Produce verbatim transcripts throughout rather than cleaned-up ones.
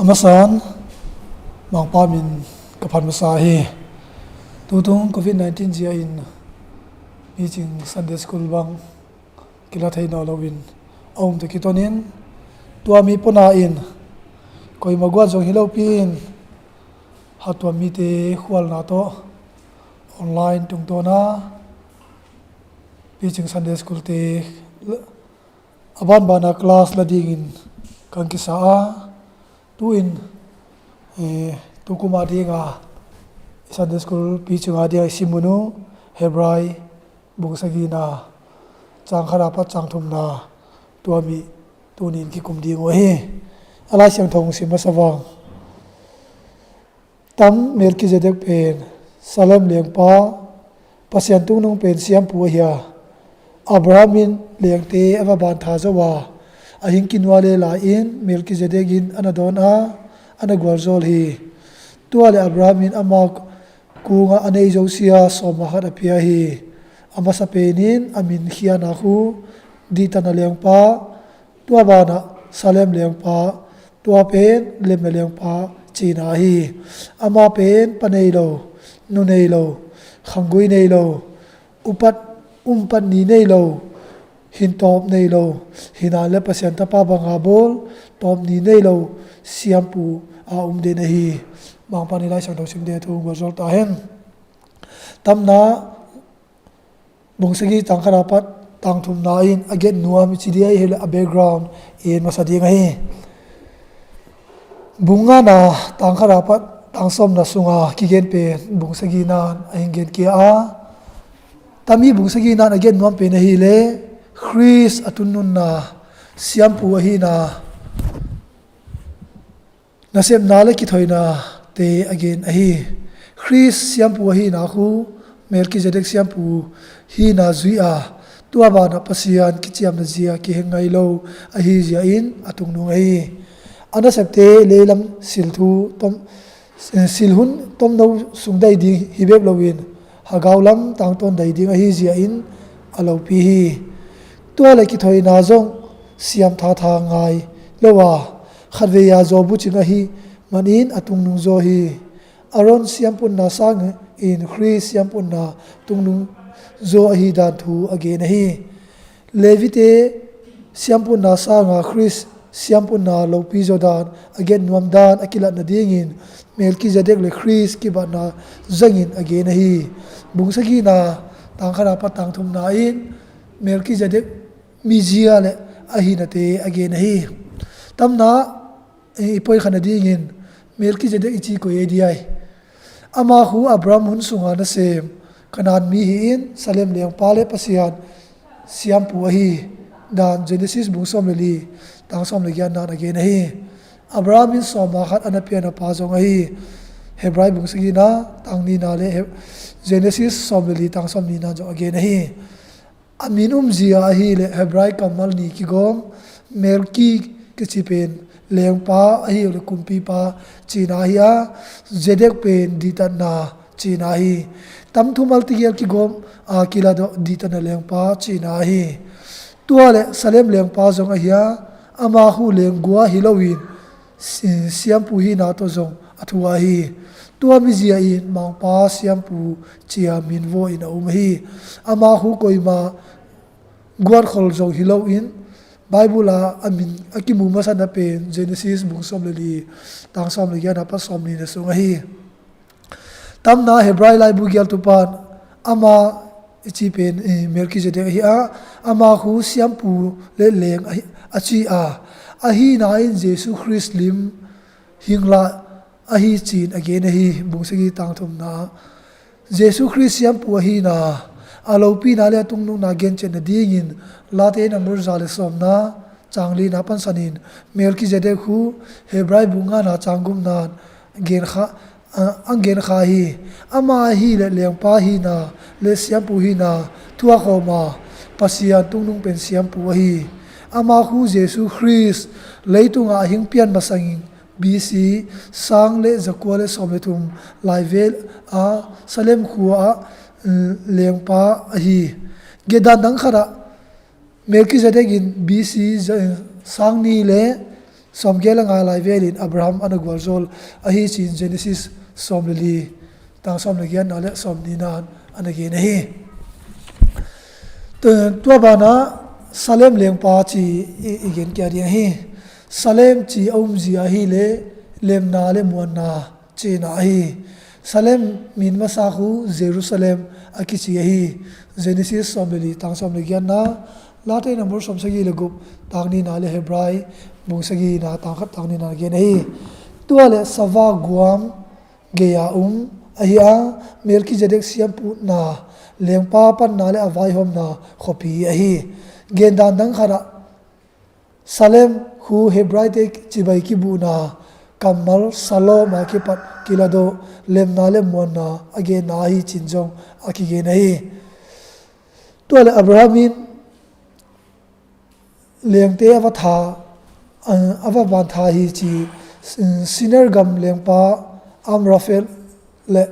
A masan, Mangpa min ka phat masa hi. Tutung covid nineteen zia in picing Sunday school bang kila thei nawn loin a um tawh kituanin, tua mi pona in koima guat zong hi lopi in, hatuam mite khualna tawh online tungtawna picing Sunday school te a banbana class la dingin kan kisa a, tu-in, eh, tukuma dinga Sunday school picinga dinga i sim uh Hebrai bung sagina, cang khata pat cang thumna, tua mi tunin kikum ding uh hi. A Lai Siangtho hong sim masa vang. Tam Melkizedek pen Salem lengpa, Pasian tungnung pen siampu ahi a, Abraham in lengte a va bantha zo a, a hing kinuale lai-in Melkizedek in a na dawn a, a na gualzawl hi. Tua le Abraham in ama kungah a nei zosia sawma khat a pia hi. A masa penin a min khiana khu Dihtana lengpa, tua banah Salem lengpa, tua pen lemna lengpa cina hi. Ama pen pa nei lo, nu nei lo, khanggui nei lo, upat umpat ni nei lo, hin tawp nei lo, hinan le Pasian tapa banga bawl tawp ni nei lo siampu a um den ahi. Mangpa ni Lai Siangtho sim de thu gualzawl ta hen. Tamna bung sagi tang khata pat tang thumna in a gen nuam i ci dia i hile a background i en masa ding ahi. Bung ngana tang khata pat tang sawmna sunga kigen pen bung saginan a hing gen kia a, tami bung saginan a gen nuam pen ahile Khrist a tunnunna siampu ahina nasepna le kithoinate a gen ahi. Khrist siampu ahina khu Melkizedek siampu hina zui a, tua banah Pasian kiciamna zia kiheng ngai lo ahi zia in a tungnung ahi. A nasepte leilam sil thu tom, sil hun tomno sung dai ding hi bep loin hagau lam tangtawn dai ding ahi zia in a lopi hi. Tua le kithoina zong siam thatha ngai lo a, khatvei a zaw bucing ahi manin a tungnung zaw hi. Aron siampunna sangin Khrist siampunna tungnung zaw ahi dan thu a gen ahi. Levite siampunna sanga Khrist siampunna lopi zaw dan a gen nuam dan a kilat nadingin Melkizedek le Khrist kibatna zangin a gen ahi. Bung sagina tang khata pat tang thumna in Melkizedek mizia le ahinate a gen ahi. Tamna i poikhat nadingin Melkizedek i ci koi ei diai. Ama khu Abraham hun sunga nasem Kanaan mi hi-in Salem lengpa le Pasian siampu ahi dan Genesis bung sawm le li tang sawm le giatna a gen ahi. Abraham in sawma khat a na piana pa zong ahi. Hebrai bung sagina tang nina le He-, Genesis sawm le li tang sawm nina zong a gen ahi. A min umzia ahile Hebrai kammal ni kigawm Melki kici pen lengpa ahi le kumpipa cina ahi a, Zedek pen dihtatna cina ahi. Tam thumal tigel kigawm a kiladawh dihtatna lengpa cina ahi. Tua le Salem lengpa zong ahi a, ama khu lenggua hi loin si-, siampu hina tawh zong a thu ahi. Tua mizia in Mangpa siampu cia min vaw in a um ahi. Ama khu koima guatkhol zong hi loin Bible a a min a kimu masana pen Genesis bung sawm le li tang sawm le giatna pat sawm nina sung ahi. Tamna Hebrai laibu gialtu pan ama i ci pen, eh, Melkizedek ahi a, ama khu siampu le leng ahi, a ci a, ahina in Jesu Khrist lim hingla ahi cin a gen ahi. Bung sagi tang thumna Jesu Khrist siampu ahina a lopina le a tungnungna gencet nadingin Late in a murza le sawmna cang lina pansanin Melkizedek khu Hebrai bung ngana cang gumnan genkha, a, ang genkha hi. Ama ahi le lengpa hina le siampu hina thuakhawma Pasian tungnung pen siampu ahi. Ama khu Jesu Khrist leitunga a hing pian masangin B C sang le zakua le sawm le thum laivel a Salem khua ah lengpa ahi. Gedan dang khatah Melkizedek in B C za-, sang ni le sawmgiat le nga lai velin Abraham a na gualzawl ahi ci-in Genesis sawm le li, tang sawm le giatna le sawm nihna ah a na gen ahi. Tu-, tua banah Salem lengpa ci i, i gen kia ding ahi. Salem ci a umzia ahileh lemna le muanna cihna ahi. Salem min masa khu Jerusalem a kici ahi. Genesis sawm le li tang sawm le giatna, Late number sawm sagih le guk tang nihna le Hebrai bung sagihna tang khat tang nihna gen ahi. Tua le Sava guam gei-a um ahi a, Melkizedek siampuhna lengpa panna le a vaihawmna khuapi ahi. Gendan dang khatah Salem khu Hebraite cibai kibuhna kammal salom a kipat kiladawh lemna le muanna a genna ahi cin zong a kigen ahi. Tua le Abraham in lengte a va tha, a va ban tha hi ci. Sinar gam lengpa Amrafel le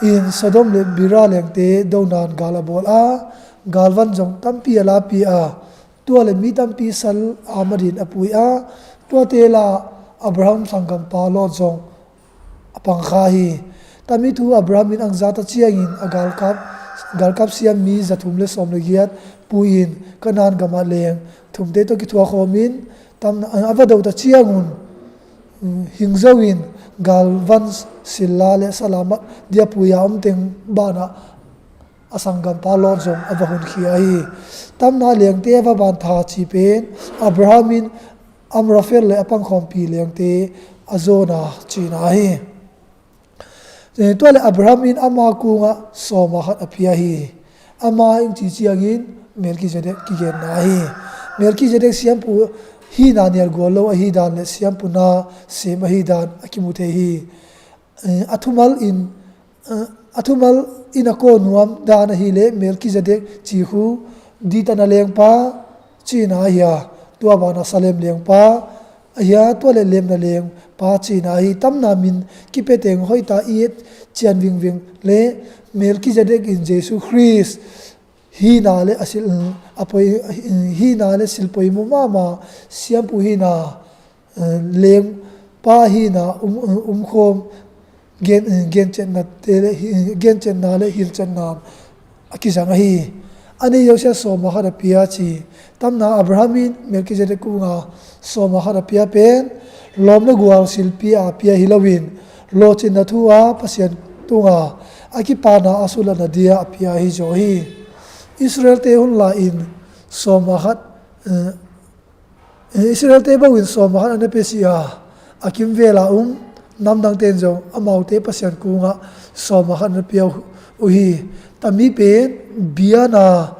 in Sodom le Bira lengte donan gal a bawl a, galvan zong tampi a lapi a, tua le mi tampi sal a madin a pui a, tuate la Abraham sanggampa Lot zong a pangkha hi. Tami thu Abraham in ang zata ciangin a galkap, galkap siam mi zathum le sawm le giat pui-in Kanaan gamah leng thumte tawh kithuakhawmin tam, a va dota ciangun, um, hingzo in galvan silla le salamat dia pui a om teng banah a sanggampa Lot zong a va hunkhia hi. Tamna lengte a va ban tha ci pen Abraham in Amrafel le a pangkhawmpi lengte a zawna cihna hi. Tua le Abraham in ama kungah sawma khat a pia hi. Ama in ci ciangin Melkizedek kigenna hi. Melkizedek siampu hihna nialgual lo ahi dan le siampu na sem ahi dan a kimu thei hi. A thumal in, a thumal in a kaw nuam dan ahileh Melkizedek ci khu ditana lengpa cihna ahi a, tua banah Salem lengpa ahi a, tua le lemna lengpa cihna ahi. Tamna min kipia teng hoihta i et cian vingving le Melkizedek in Jesu Khrist hihna le a sil, a poi, hihna le sil poimaw mahmah siampu hihna, eh, lengpa hihna um, umkhawm gen, eh, gencetna te le, eh, gencetna le hilcetna a kizang ahi. A nei zosia sawma khat a pia ci. Tamna Abraham in Melkizedek kunga sawma khat a pia pen lawm le gual silpi a pia hi loin lawhcinna thu a Pasian tunga a kipana a sulatna dia a pia hi zaw hi. Israelte hun lai-in sawma khat, eh, Israelte bawhin sawma khat a na pia si a, a kimvela um namdangte in zong amaute Pasian kungah sawma khat a na pia uh hi. Tami pen biana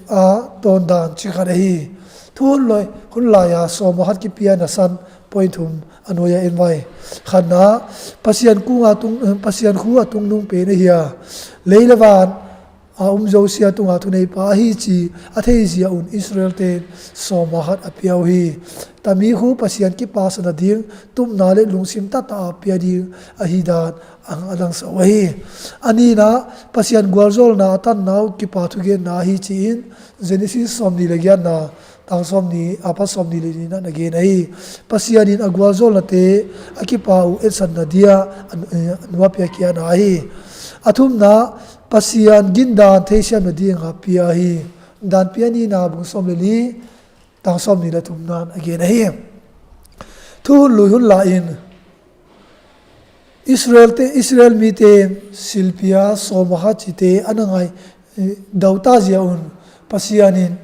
a tawndan ci khat ahi. Thu hun lai, hun lai-a sawma khat kipia nasan point thum a nuai-a en vai. Khatna, Pasian kunga tung, Pasian khu a tungnung pen ahi a, lei le van a um zosia tunga thuneipa ahi ci a theizia un Israelte in sawma khat a pia uh hi. Tami khu Pasian kipasana ding tupna le lungsim tata a pia ding ahi dan a dangsa uh ahi. A nihna, Pasian gualzawlna a tanna uh kipa thugenna ahi ci-in Genesis sawmnih le giatna, tang sawmnih a pat sawmnih le nihna na gen ahi. Pasian in a gualzawlnate a kipa uh etsatna dia a, eh, a nuapia kiana ahi. A thumna, Pasian gindan theisiamna dinga pia ahi. Dan pia nihna bung sawm le li, tang sawmnih le thumna a gen ahi. Thu hun lui hun lai-in Israel te, Israel mite silpia sawma khat cite a na ngai, eh, dauta zia un Pasian in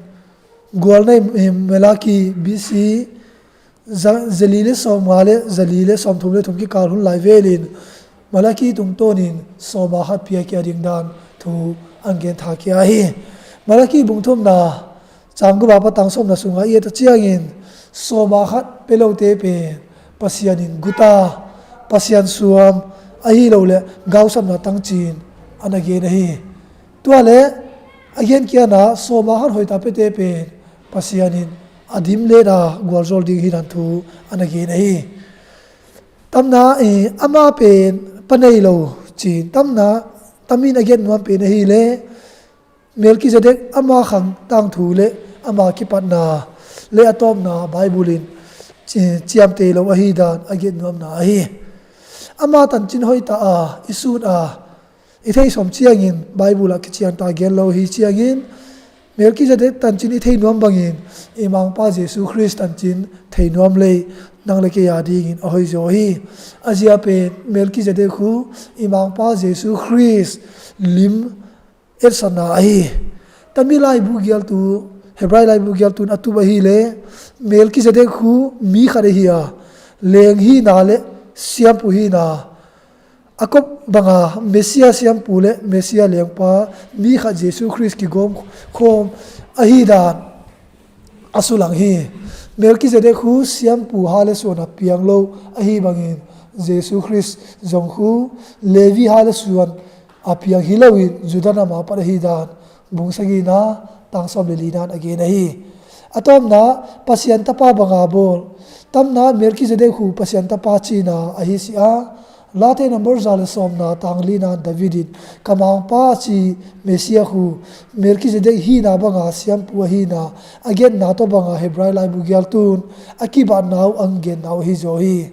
gualna, eh, Malaki B C za, zali le sawmnga le zali le sawmthum le thum kikal hun lai velin Malaki tungtawnin sawma khat pia kia ding dan thu an gen tha kia hi. Malaki bung thumna cang gup a pat tang sawmna sungah i et a ciangin sawma khat pia lote pen Pasian in guta, Pasian suam ahi lo le gausapna tangcin a na gen ahi. Tua le a gen kiana sawma khat hoihta piate pen Pasian in a dim leta gualzawl ding hi dan thu a na gen ahi. Tamna, eh, ama pen pa nei lo cin, tamna, tamin a gen nuam pen ahi le Melkizedek ama khang tangthu le ama kipatna le a tawpna Bible in ci-, ciamteh lo ahi dan a gen nuamna ahi. Ama tancin hoih ta a i sun a i thei sawm ciangin Bible ah kician ta gen lo hi ciangin Melchizedek tancin i thei nuam bangin i Mangpa Jesu Khrist tancin thei nuam lei nang le kei a dingin a hoih zaw hi. A zia pen Melchizedek hu i Mangpa Jesu Khrist lim etsakna ahi. Tami laibu gialtu, Hebrai laibu gialtu in a tup ahileh Melchizedek hu mi khat ahi a, leng hina le siampu hina a kop banga Messiah siampu le Messiah lengpa mi khat Jesu Khrist kigawm khawm ahi dan a sulang hi. Melchizedek hu siampu ha le suan a piang lo ahi bangin Jesu Khrist zong hu Levi ha le suan a piang hi loin Judah nam a pat ahi dan bung sagina tang sawm le lina in a gen ahi. A tawpna Pasian tapa banga bawl. Tamna Melchizedek hu Pasian tapa cina ahi si a, Late number za le sawmna tang lina in David in ka Mangpa a ci Messiah hu Melchizedek hina banga siampu ahina a genna tawh banga Hebrai laibu gialtu in a kibatna uh a genna uh ahi zaw hi.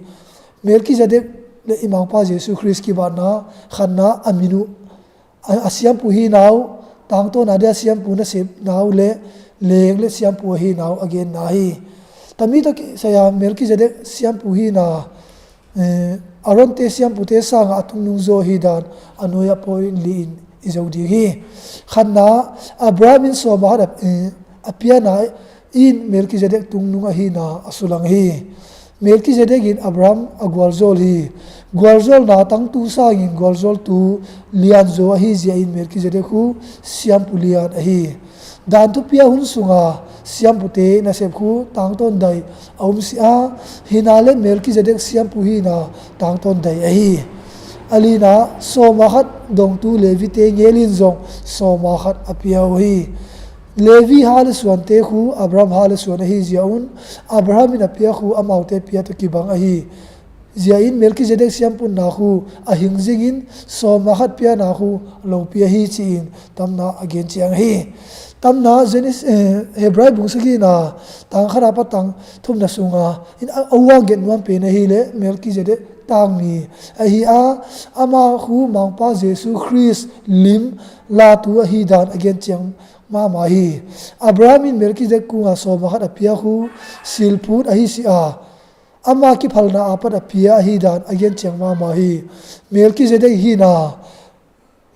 Melchizedek le i Mangpa Jesu Khrist kibatna khatna a min uh a, a siampu hina uh, tangtawn a dia siampu nasepna uh le leng le siampu ahina uh a genna hi. Tami tawh kisai a Melchizedek siampu hina, eh, Aaron te siampute sanga a tungnung zaw hi dan a nuai a point li in i zo ding hi. Khatna, Abraham in sawm a khat a, eh, a piana in Melchizedek tungnung ahina a sulang hi. Melchizedek in Abraham a gualzawl hi. Gualzawlna tangtu sangin gualzawltu lianzaw ahi zia in Melchizedek hu siampu lian ahi. Dan thupia hun sunga siampute nasep hu tangtawn dai a um si a, hina le Melchizedek siampu hina tangtawn dai ahi. A lina, sawm a khat dongtu Levite ngel in zong sawm a khat a pia uh hi. Levi ha le suante hu Abraham ha le suan ahi zia un, Abraham in a pia hu amaute pia tawh kibang ahi. Zia in Melchizedek siampunna hu a hing zingin sawm a khat piana hu lopi ahi ci-in tamna a gen ciang hi. Tamna Genes-, eh, Hebrai bung sagina tang khat a pat tang thumna sunga in a, a uang gen nuam pen ahileh Melchizedek tangmi ahi a, ama hu Mangpa Jesu Khrist lim latu ahi dan a gen ciang mahmah hi. Abraham in Melchizedek kunga sawm a khat a pia hu silput ahi si a, ama kiphalna a pat a pia ahi dan a gen ciang mahmah hi. Melchizedek hina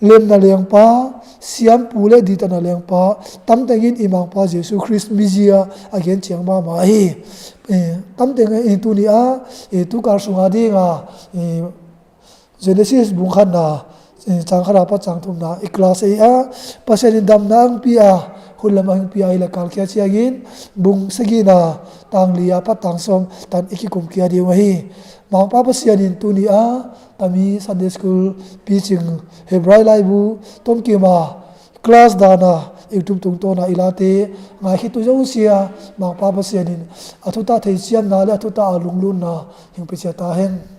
lemna lengpa, siampu le ditana lengpa, tamtengin i Mangpa Jesu Khrist mizia a gen ciang mahmah hi. Eh, tamteng, eh, tuni a, eh, tukal sunga dinga, eh, Genesis bung khatna, eh, cang khat a pat cang thumna i class ei a, Pasian in damna ang pi a, hun lam ang pi a i la kalkhia ciangin, bung sagina tang li a pat tang sawm tan i kikum kia ding uh hi. Mangpa Pasian in tuni a, tami Sunday School picing Hebrai laibu tomkim a class dana YouTube tungtawna i late ngaikhitu zosia Mangpa Pasian in a thuta theisiamna le a thuta a lunglutna hing pia cia ta hen.